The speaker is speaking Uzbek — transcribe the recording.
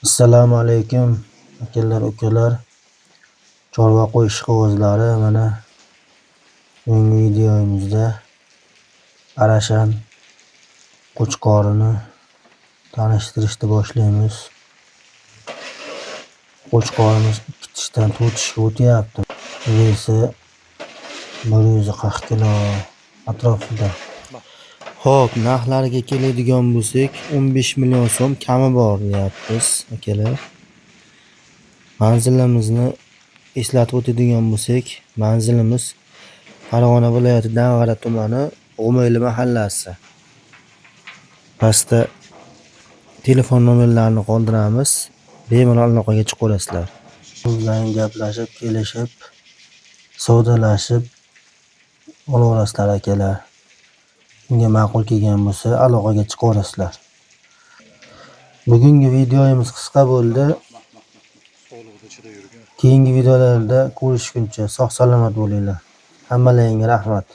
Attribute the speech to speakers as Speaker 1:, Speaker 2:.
Speaker 1: Assalomu alaykum, akalar, ukalar. Chorva qo'y ishqibozlari, mana bugungi videomizda Arashan qo'chqorini tanishtirishni boshlaymiz. Qo'chqorimiz 2 tishdan 4 tishga o'tyapti. Vesi 140 kilo atrofida. Xo'p, narxlariga keladigan bo'lsak, 15 million so'm kami bor deyapmiz, akalar. Manzilimizni eslatib o'tadigan bo'lsak, manzilimiz Farg'ona viloyati Dang'ara tumani, G'umayli mahallasi. Pastda telefon nomerlarini qoldiramiz. Bemalol aloqaga chiqaverasizlar. Bu bilan gaplashib, kelishib, savdolashib olaverasizlar, akalar. Unga ma'qul kelgan bo'lsa, aloqaga chiqaverasizlar. Bugungi videomiz qisqa bo'ldi. Keyingi videolarda ko'rishguncha sog' salomat bo'linglar. Hammalaringga rahmat.